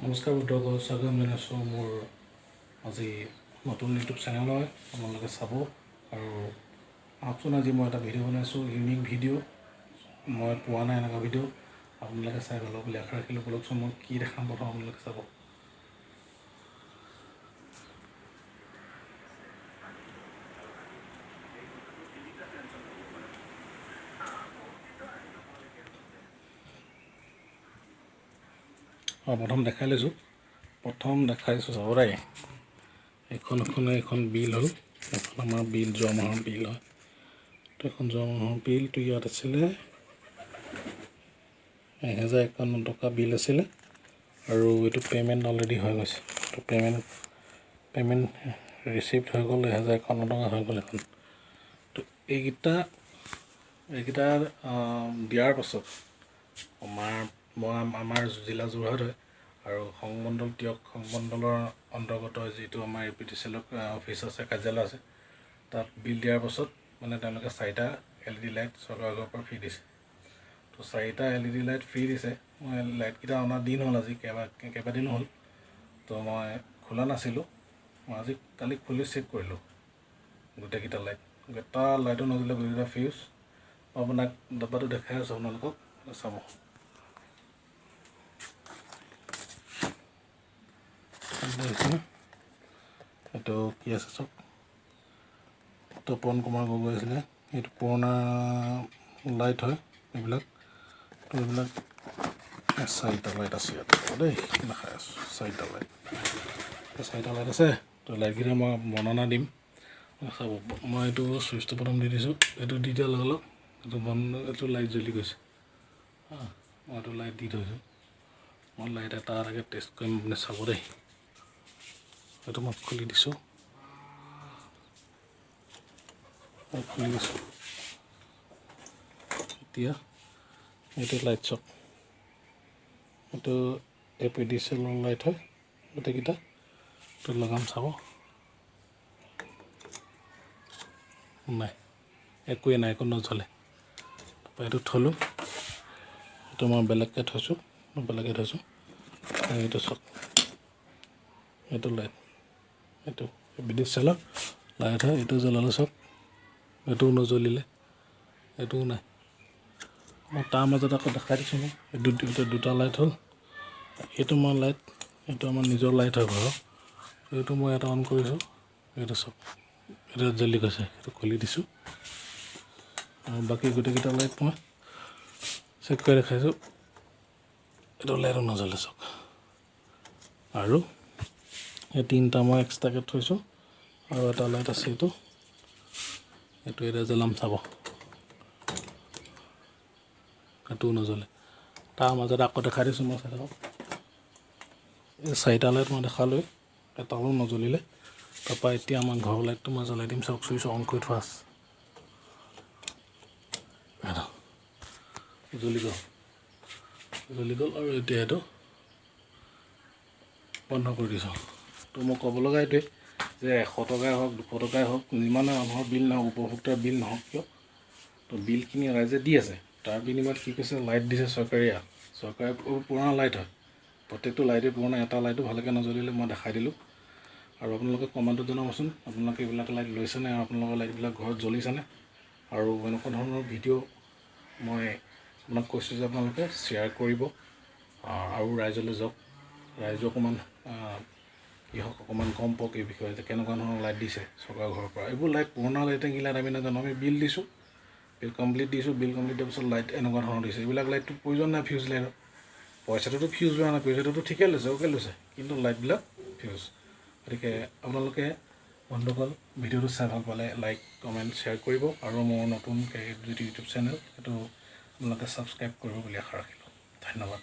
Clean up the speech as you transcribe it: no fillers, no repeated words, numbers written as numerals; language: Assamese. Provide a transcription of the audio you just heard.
নমস্কাৰ বন্ধুসকল, স্বাগতম জনাইছোঁ মোৰ আজি নতুন ইউটিউব চেনেল হয়, আপোনালোকে চাব। আৰু আহকচোন, আজি মই এটা ভিডিঅ' বনাইছোঁ, ইউনিক ভিডিঅ', মই পোৱা নাই এনেকুৱা ভিডিঅ', আপোনালোকে চাই ভাল বুলি আশা ৰাখিলোঁ। ব'লকচোন, মই কি দেখাম প্ৰথম আপোনালোকে চাব। অঁ, প্ৰথম দেখাই লৈছোঁ, প্ৰথম দেখাইছোঁ, চাব দেই। এইখন বিল হ'ল, এখন আমাৰ বিল, যোৱা মাহৰ বিল হয়। তো এখন যোৱা মাহৰ বিলটো ইয়াত আছিলে 1051 টকা বিল আছিলে, আৰু এইটো পে'মেণ্ট অলৰেডি হৈ গৈছে। তো পে'মেণ্ট ৰিচিপ্ট হৈ গ'ল, 1051 টকা হৈ গ'ল এখন। তো এইকেইটা দিয়াৰ পাছত আমাৰ জিলা যোৰহাট হয় আৰু সংমণ্ডল টীয়ক সংমণ্ডলৰ অন্তৰ্গত যিটো আমাৰ এ পি টি চি এলৰ অফিচ আছে, কাৰ্যালয় আছে, তাত বিল দিয়াৰ পাছত মানে তেওঁলোকে 4টা এল ই ডি লাইট চৰকাৰৰ ঘৰৰ পৰা ফ্ৰী দিছে। তো 4টা L E D light free দিছে। মই লাইটকেইটা অনা দিন হ'ল, আজি কেইবাদিনো হ'ল, তো মই খোলা নাছিলোঁ। মই আজি কালি খুলি চেক কৰিলোঁ গোটেইকেইটা লাইট, এটা লাইটো নজ্বলিলে, গোটেইকেইটা ফিউজ। মই আপোনাক ডাব্বাটো দেখাই আছোঁ, আপোনালোকক চাব। এইটো কি আছে চাওক, তপন কুমাৰ গগৈ আছিলে। এইটো পুৰণা লাইট হয় এইবিলাক। তো এইবিলাক 4টা লাইট আছে ইয়াত দেই, দেখাই আছোঁ। 4টা লাইট, 4টা লাইট আছে। তো লাইটকেইটা মই বৰ্ণনা দিম, চাব। মই এইটো চুইচটো প্ৰথম দি দিছোঁ, এইটো দি দিয়াৰ লগে লগে এইটো বন্ধ, এইটো লাইট জ্বলি গৈছে। মই এইটো লাইট দি থৈছোঁ। মই লাইট এটা এটাকৈ টেষ্ট কৰিম, আপুনি চাব দেই। এইটো মই খুলি দিছোঁ, খুলি দিছোঁ। এতিয়া এইটো লাইট চাওক, এইটো এ পি ডি চি এলৰ লাইট হয় গোটেইকেইটা। এইটো লগাম, চাব। নাই, একোৱে নাই, একো নজ্বলে। তাৰপৰা এইটো থ'লোঁ, এইটো মই বেলেগকৈ থৈছোঁ, বেলেগকৈ থৈছোঁ। এইটো চাওক, এইটো লাইট, এইটো এ পি ডি চি এলৰ লাইট হয়। এইটো জ্বলালে চাওক, এইটোও নজ্বলিলে, এইটোও নাই। মই তাৰ মাজত আকৌ দেখাই দিছোঁ। মই এইটো দুটা লাইট হ'ল। এইটো মই লাইট, এইটো আমাৰ নিজৰ লাইট হয় ঘৰৰ। এইটো মই এটা অন কৰিছোঁ, এইটো চাওক, এইটো জ্বলি গৈছে, এইটো খুলি দিছোঁ। আৰু বাকী গোটেইকেইটা লাইট মই চেক কৰি দেখাইছোঁ, এইটো লাইটো নজ্বলে চাওক। আৰু এই 3টা মই এক্সট্ৰাকৈ থৈছোঁ, আৰু এটা লাইট আছে, এইটো এইটো এতিয়া জ্বলাম, চাব, এইটোও নজ্বলে। তাৰ মাজত আকৌ দেখাই দিছোঁ মই, চাই থাকক। এই 4টা লাইট মই দেখালোৱেই, এটাও নজ্বলিলে। তাৰপৰা এতিয়া আমাৰ ঘৰৰ লাইটটো মই জ্বলাই দিম, চাওক, চুইচ অন কৰি থোৱা আছে, জ্বলি গ'ল, জ্বলি গ'ল। আৰু এতিয়া এইটো বন্ধ কৰি দিছোঁ। তো মই ক'ব লগা এইটোৱে যে 100 টকাই হওক, 200 টকাই হওক, যিমানে মানুহৰ বিল নহওক, উপভোক্তাৰ বিল নহওক কিয়, তো বিলখিনি ৰাইজে দি আছে। তাৰ বিনিময়ত কি কৈছে, লাইট দিছে চৰকাৰী, চৰকাৰে পুৰণা লাইট হয়, প্ৰত্যেকটো লাইটেই পুৰণা, এটা লাইটো ভালকৈ নজ্বলিলে, মই দেখাই দিলোঁ। আৰু আপোনালোকে কমেণ্টত জনাবচোন, আপোনালোকে এইবিলাক লাইট লৈছেনে আৰু আপোনালোকৰ লাইটবিলাক ঘৰত জ্বলিছেনে? আৰু এনেকুৱা ধৰণৰ ভিডিঅ' মই আপোনাক কৈছোঁ যে আপোনালোকে শ্বেয়াৰ কৰিব আৰু ৰাইজলৈ যাওক, ৰাইজে অকণমান কি হওক, অকণমান গম পাওক এই বিষয়ে যে কেনেকুৱা ধৰণৰ লাইট দিছে চৰকাৰৰ ঘৰৰ পৰা। এইবোৰ লাইট পুৰণা লাইট কি লাইট আমি নাজানো, আমি বিল দিছোঁ, বিল কমপ্লিট দিছোঁ, বিল কমপ্লিট দিয়াৰ পিছত লাইট এনেকুৱা ধৰণৰ দিছে। এইবিলাক লাইটটো প্ৰয়োজন নাই ফিউজ লাইটৰ, পইচাটোতো ফিউজ হোৱা নাই, পইচাটোতো ঠিকে লৈছে, অ'কে লৈছে, কিন্তু লাইটবিলাক ফিউজ। গতিকে আপোনালোকে বন্ধুসকল ভিডিঅ'টো চাই ভাল পালে লাইক, কমেণ্ট, শ্বেয়াৰ কৰিব, আৰু মোৰ নতুনকৈ যিটো ইউটিউব চেনেল সেইটো আপোনালোকে ছাবস্ক্ৰাইব কৰিব বুলি আশা ৰাখিলোঁ। ধন্যবাদ।